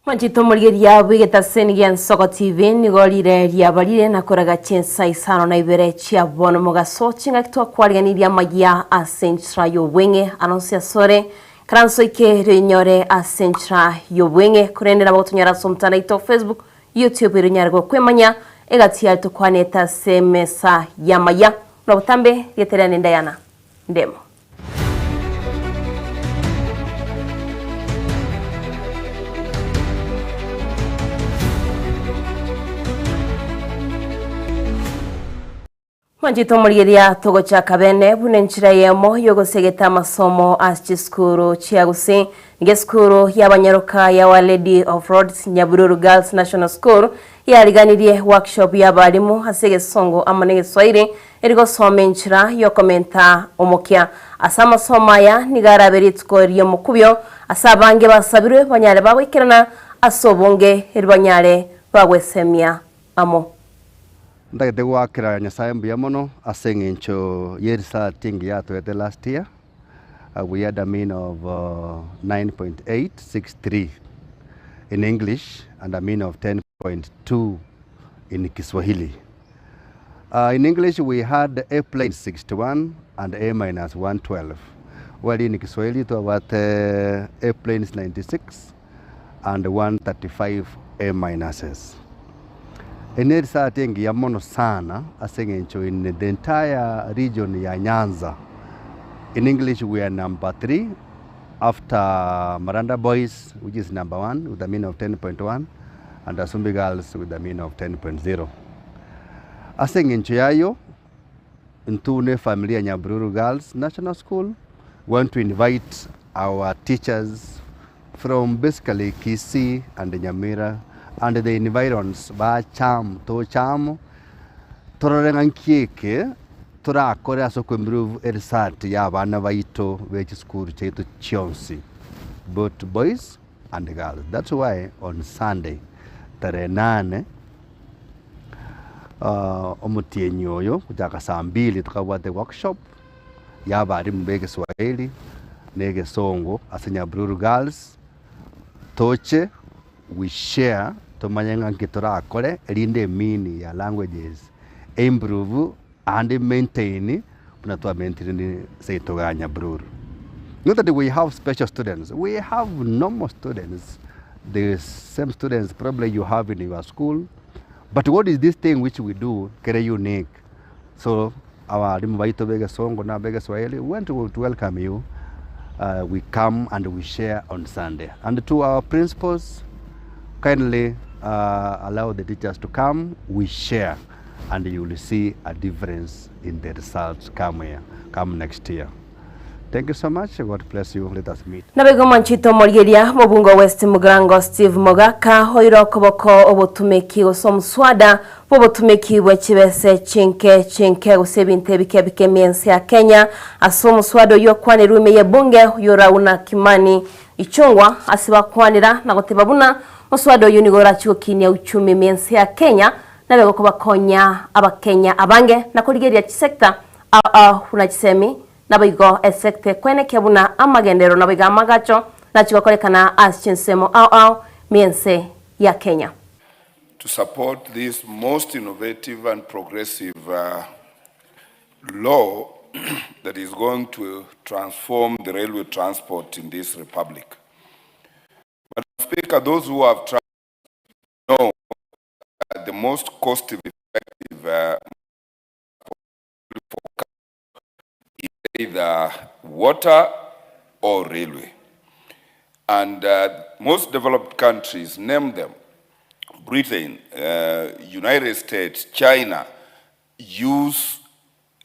Mwanchete omorigereria bw'egetaseni gia Nsoko TV nigo rire riabarire na koraga chinsa isano na ibere chia bono mogaso chingaki twakwariganirie amaya ase enchera y'obweng'e anonsi asore karanso ike rionyore ase enchera y'obweng'e korende nabo gotonyora ase omotandao oito Facebook YouTube erio onyare gokwemanya egati yaye tokwanete ase emesa y'amaya buna botambe rieta riane Diana Ndemo. Mwanchete omorigeria togochaka bene buna enchera eyemo y'ogosegeta amasomo ase chisukuru chia Gusii. Nigo esukuru y'abanyaroka ya Our Lady of Rhodes Nyabururu Girls National School yariganirie workshop y'abalimu ase egesongo amo n'egeswahili eri gosoma enchera y'okomenta omokia. Ase amasomo aya nigo arabe rituko ri'omokubio ase abange basabirwe banyare bagoikerana ase obonge eri banyare bagwesemia amo. Ntagete goakera Nyasae mbuya mono ase eng'encho ye result engiya atoete last year, we had a mean of 9.863 in English and a mean of 10.2 in Kiswahili. In English we had A plus 61 and A minus 112, while in Kiswahili twabwate A plus 96 and 135 A minuses. Eye nerisati engiya mono sana ase eng'encho in the entire region ya Nyanza, in English we are number 3 after Maranda Boys which is number 1 with a mean of 10.1 and Asumbi Girls with a mean of 10.0. Ase eng'encho y'ayio, intwe buna efamiri ya Nyabururu Girls National School, we want to invite our teachers from basically Kisii and Nyamira and the environs bache amo toche amo, torore ng'a nki eke torakore ase okoimprove eresult ya abana baito be chisukuru chiaito chionsi, both boys and girls. That's why on Sunday tarehe nane omotienyi oyo gochaka saa mbili tokabwate workshop ya abalimu ba egeswahili na egesongo ase Nyabururu Girls, toche we share tomanye ng'a nki torakore erinde emean ya languages eimprove and maintain buna twa maintain seito igaa Nyabururu. Not that we have special students, we have normal students, the same students probably you have in your school, but what is this thing which we do kere unique? So abalimu baito ba egesongo na aba egeswahili we want to welcome you, we come and we share on Sunday. And to our principals, kindly allow the teachers to come, we share and you will see a difference in the results come here, come next year. Thank you so much, God bless you, let us meet. Naboigo mwanchete omorigeria mobungo West Mugirango Steve Mogaka oire okoboko obotumeki gose omuswada bw'obotumeki bwe chibese chinke chinke gose ebinto ebike ebike ime ya Kenya ase omuswada oyio okwanerwe ime y'ebunge y'Orauna Kimani Ichung'wa ase bakwanera na goteba buna moswada oyio nigo orachie gokinia uchumi ime ya Kenya Nabe gokobakonya Abakenya abange na korigereria chisecta ao ao buna chisemi, naboigo esecta ekwenekia buna amagenderero naboigo amagacho nachie gokorekana ase chinsemo ao ao miense ya Kenya. To support this most innovative and progressive law that is going to transform the railway transport in this republic. Madam Speaker, those who have traveled know that the most cost effective uh, for is either water or railway. And uh, most developed countries, name them, Britain, uh, United States, China, use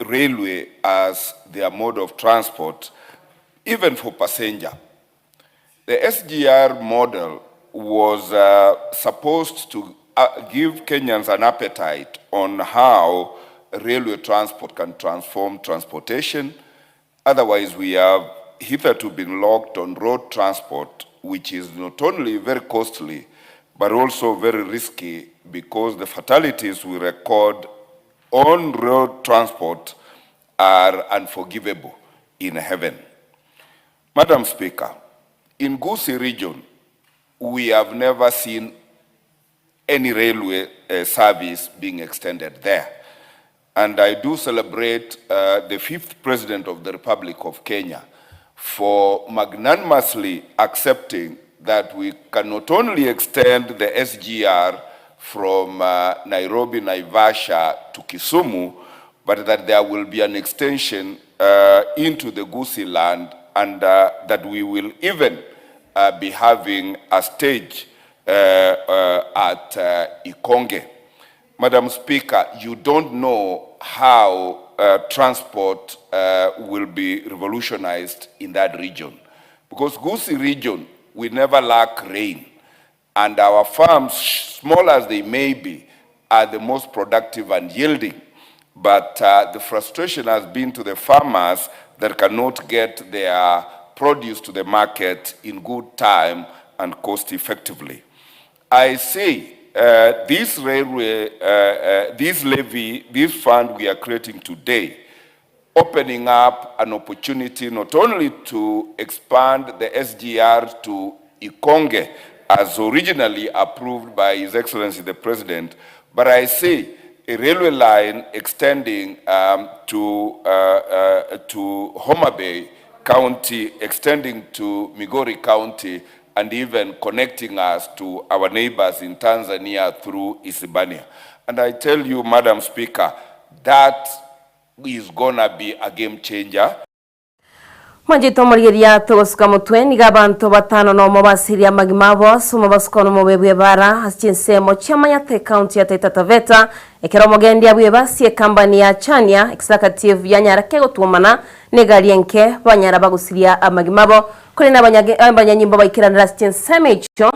railway as their mode of transport, even for passenger. The SGR model was uh, supposed to uh, give Kenyans an appetite on how railway transport can transform transportation. Otherwise, we have hitherto been locked on road transport, which is not only very costly, but also very risky because the fatalities we record on road transport are unforgivable in heaven. Madam Speaker, in Gusii region, We have never seen any railway service being extended there. And I do celebrate the fifth President of the Republic of Kenya for magnanimously accepting that we can not only extend the SGR from Nairobi, Naivasha to Kisumu, but that there will be an extension into the Gusii land and that we will even be having a stage at Ikonge. Madam Speaker, you don't know how transport will be revolutionized in that region. Because Gusii region, we never lack rain. And our farms, small as they may be, are the most productive and yielding. But uh, the frustration has been to the farmers that cannot get their produce to the market in good time and cost effectively. I say uh, this railway, uh, uh, this levy, this fund we are creating today, opening up an opportunity not only to expand the SGR to Ikonge as originally approved by His Excellency the President, but I see a railway line extending um, to, uh, uh, to Homa Bay County, extending to Migori County, and even connecting us to our neighbors in Tanzania through Isibania. And I tell you, Madam Speaker, that is gonna be a game changer. Mwanchete omorigereria togosuka motwe, nigo abanto batano nomo basirie amagima abo ase omobasuko nomobe bw'ebara ase chinsemo chiamanyate ekaunti ya Taita Taveta, ekero omogendia bw'ebasi ekambani ya Chania Executive yanyara kegotwomana negari enke banyara bagosiria amagima abo, korende abanyanyimbo baikeranire ase chinsemo echio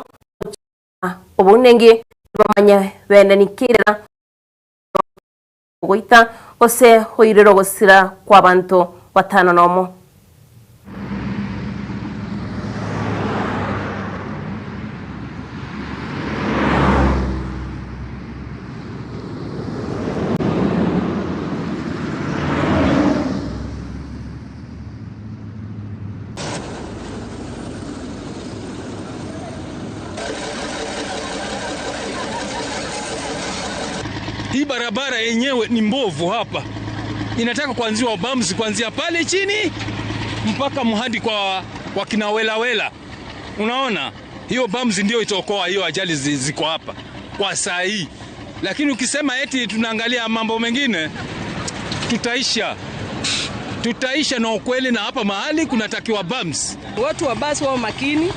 gochia obounengi bamanye bende nikerera Ogoita, gose oirere ogosira kw'abanto batano nomo. Hii barabara yenyewe ni mbovu hapa, inataka kuanziwa bumps kuanzia pale chini mpaka mhadi kwa wakinawelawela. Unaona, hiyo bumps ndio itaokoa hiyo ajali ziko hapa kwa saa hii, lakini ukisema eti tunaangalia mambo mengine tutaisha tutaisha na ukweli, na hapa mahali kunatakiwa bumps. Watu wa basi wao makini,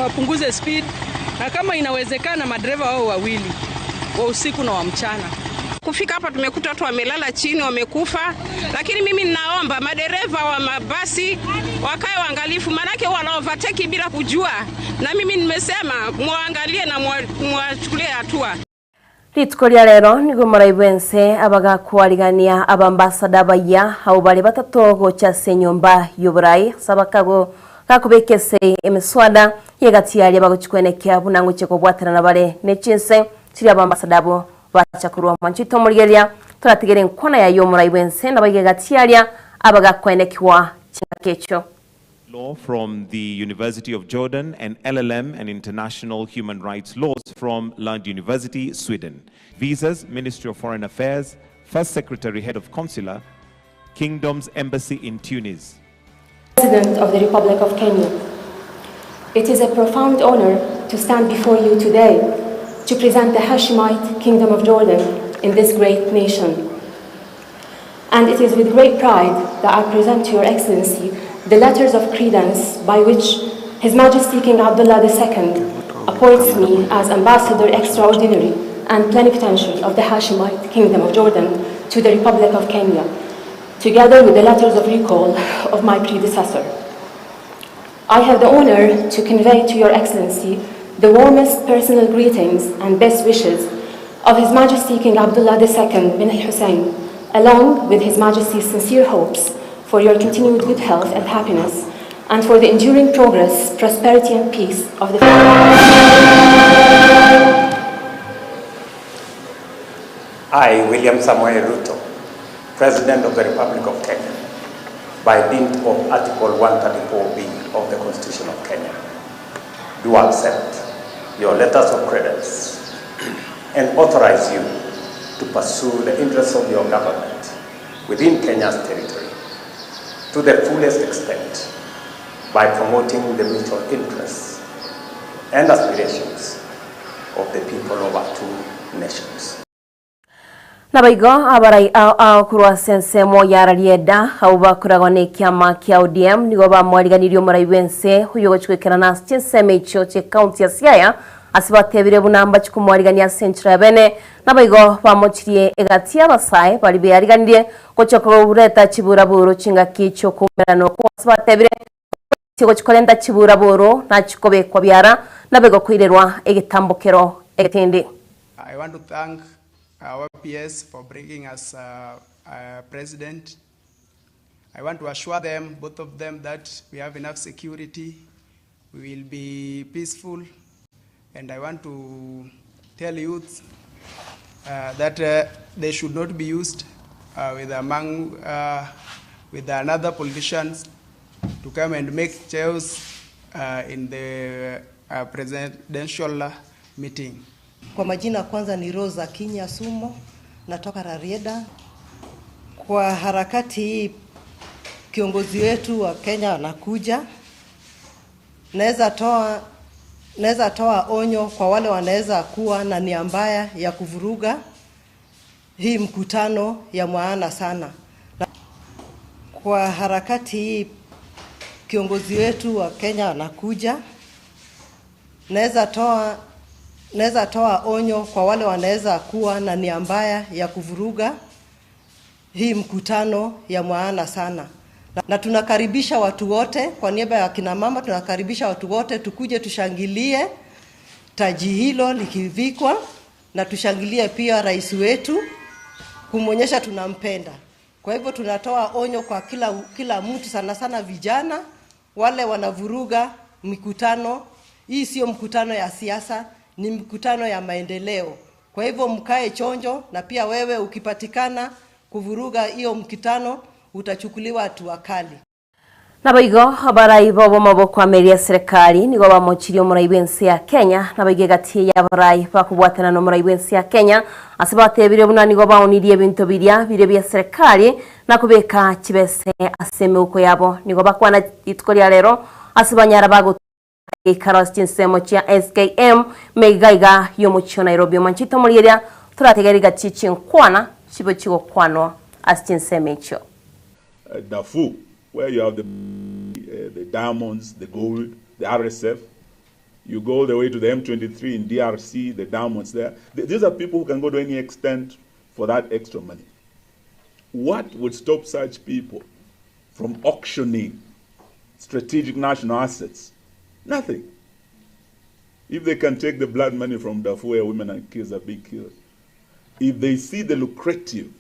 wapunguze speed, na kama inawezekana madereva wao wawili wa usiku na wa mchana. Kufika hapa tumekuta watu wamelala chini wamekufa, lakini mimi ninaomba madereva wa mabasi wakae waangalifu, maanake wana overtake bila kujua, na mimi nimesema mwangalie na mwachukulie hatua. Rituko ria rero nigo morai bwense abagakwarigania abambasada abayia abwo bare batato gocha ase enyomba y'oborai ase abakago gakobeka ase emeswada y'egati yaria bagochia kwenekia buna ngochia kobwaterana bare ne chinse chiria abambasada abwo bacha korwa. Mwancho oito omorigereria toratigere enkwana yaye omorai bwense naboigo egati yaria abagakwenekiwa chingaki echio. Law from the University of Jordan and LLM and International Human Rights Laws from Lund University, Sweden. Visas, Ministry of Foreign Affairs, First Secretary, Head of Consular, Kingdom's Embassy in Tunis. President of the Republic of Kenya. It is a profound honor to stand before you today to present the Hashemite Kingdom of Jordan in this great nation. And it is with great pride that I present to Your Excellency the letters of credence by which His Majesty King Abdullah II appoints me as Ambassador Extraordinary and Plenipotentiary of the Hashemite Kingdom of Jordan to the Republic of Kenya, together with the letters of recall of my predecessor. I have the honor to convey to Your Excellency the warmest personal greetings and best wishes of His Majesty King Abdullah II bin Al-Hussein, along with His Majesty's sincere hopes for your continued good health and happiness, and for the enduring progress, prosperity and peace of the I, William Samoei Ruto, President of the Republic of Kenya, by dint of Article 134B of the Constitution of Kenya, do accept your letters of credence and authorize you to pursue the interests of your government within Kenya's territory to the fullest extent by promoting the mutual interests and aspirations of the people of our two nations. Naboigo abarai ao ao korwa ase ensemo ya Rarieda, abwo bakoragwa nekiama kia ODM, nigo bamwariganirie omorai bw'ense oyio ogochia goikerana ase chinsemo echio chi'ecounty ya Siaya, ase batebire buna mbachie komwarigania ase enchera ya bene. Naboigo bamochirie egati y'abasae baria beariganirie gochia koreta chiburaburu chingaki chi'okoumerana okwo ase batebire gochia korenta chiburaburu na chikobekwa biara, naboigo koirerwa egetambokero egetindi. I want to thank our PS for bringing us President. I want to assure them, both of them, that we have enough security, we will be peaceful, and I want to tell youth that they should not be used with among with another politicians to come and make chaos in the presidential meeting. Kwa majina kwanza ni Rosa Kinya Sumo, natoka Rarieda. Kwa harakati hii kiongozi wetu wa Kenya anakuja, naweza toa onyo kwa wale wanaweza kuwa na nia mbaya ya kuvuruga hii mkutano ya maana sana. Kwa harakati hii kiongozi wetu wa Kenya anakuja, naweza toa onyo kwa wale wanaweza kuwa na nia mbaya ya kuvuruga hii mkutano ya maana sana. Na tunakaribisha watu wote, kwa niaba ya kina mama tunakaribisha watu wote tukuje tushangilie taji hilo likivikwa, na tushangilie pia rais wetu kumwonyesha tunampenda. Kwa hivyo tunatoa onyo kwa kila mtu, sana sana vijana wale wanavuruga mikutano. Hii sio mkutano ya siasa, ni mkutano ya maendeleo. Kwa hivyo mkae chonjo, na pia wewe ukipatikana kuvuruga hiyo mkutano utachukuliwa hatua kali. Naboigo abarai b'obomo bw'okoameria serikali nigo bamochirie omorai bw'ense ya Kenya, naboigo egati y'abarai bakobwatana na omorai bw'ense ya Kenya ase batebire buna nigo baonirie ebinto biria bire bia serikali na kobeka chibese ase emeuko yabo. Nigo bakwana rituko ria rero ase banyara bago geikaro ase chinsemo chia SKM meiga iga y'omochie o Nairobi. Omanchete omorieria torategereri gati chinkwana chibe chigokwanwa ase chinsemo echio. Darfur, where you have the diamonds, the gold, the RSF. You go all the way to the M23 in DRC, the diamonds there. These are people who can go to any extent for that extra money. What would stop such people from auctioning strategic national assets? Nothing. If they can take the blood money from Darfur where women and kids are being killed, if they see the lucrative,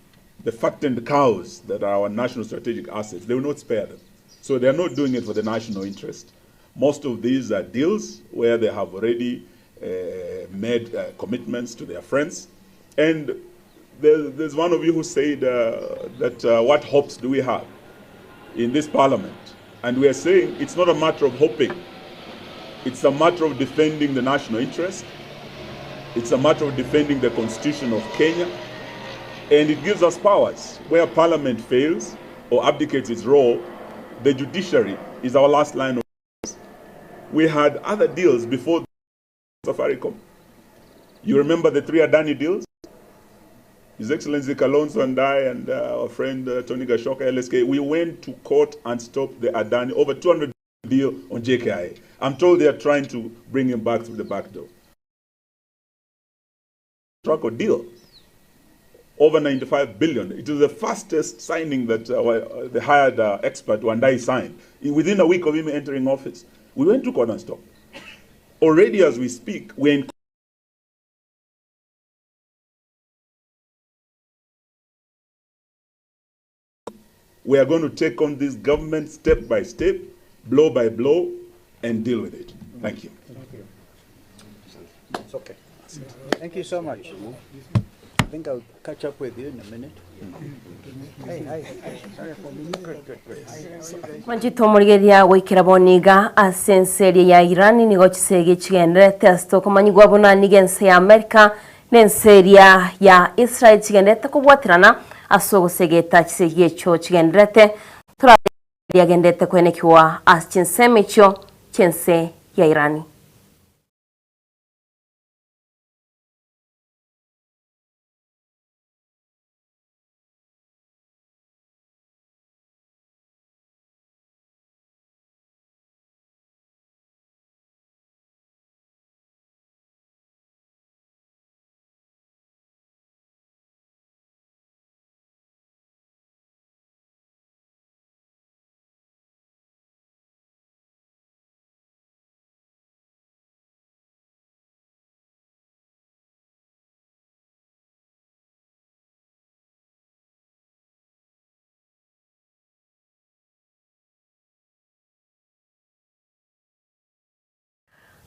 the fattened cows that are our national strategic assets, they will not spare them. So they are not doing it for the national interest. Most of these are deals where they have already made commitments to their friends. And there's one of you who said that what hopes do we have in this parliament? And we are saying it's not a matter of hoping. It's a matter of defending the national interest. It's a matter of defending the constitution of Kenya. And it gives us powers. Where parliament fails or abdicates its role, the judiciary is our last line of defense. We had other deals before Safaricom. You remember the 3 Adani deals? His Excellency Kalonzo and I and our friend Tony Gashoka, LSK, we went to court and stopped the Adani over 200 deal on JKIA. I'm told they are trying to bring him back through the back door. Traco deal, over 95 billion. It was the fastest signing that the hired expert Wandayi signed. Within a week of him entering office, we went to court and stopped. Already as we speak, we're in We are going to take on this government step by step, blow by blow, and deal with it. Thank you. Thank you. It's okay. Thank you so much. think I'll catch up with you in a minute. Hey, hi. Good, good, good. Manchete omorigereria goikera bono iga ase ense eria ya Iran nigo chisegi chigendererete ase tokomanyigwa buna nigo ense ya Amerika na ense eria ya Israel chigendererete kobwaterana ase ogosegeta chisegi echio chigendererete torabe riagendererete koenekigwa ase chinsemo echio chi'ense ya Iran.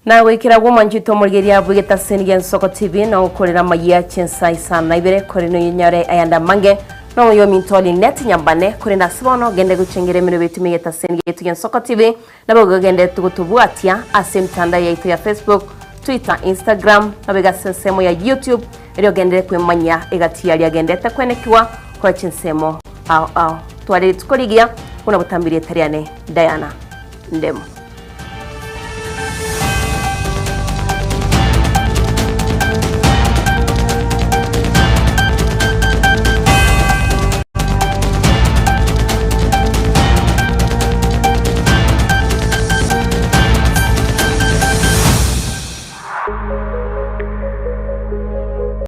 Na goikera gw'omwanchete omorigereria bw'egetaseni gi'ensoko TV na ogokorera amayia chinsa isano na ibere korende onyore ayande amange na oyominto Linet Nyambane korende ase bono gende gochengera emenwa betume egetaseni giaito gi'ensoko TV nabo gegenderete gotobwatia ase emitandao yaito ya Facebook, Twitter, Instagram nabo ase ensemo ya YouTube erio ogenderere kwemanyia egati yaria agenderete kwenekigwa korwa chinsemo ao ao. Tware rituko rigiya buna botambe rieta riane Diana Ndemo.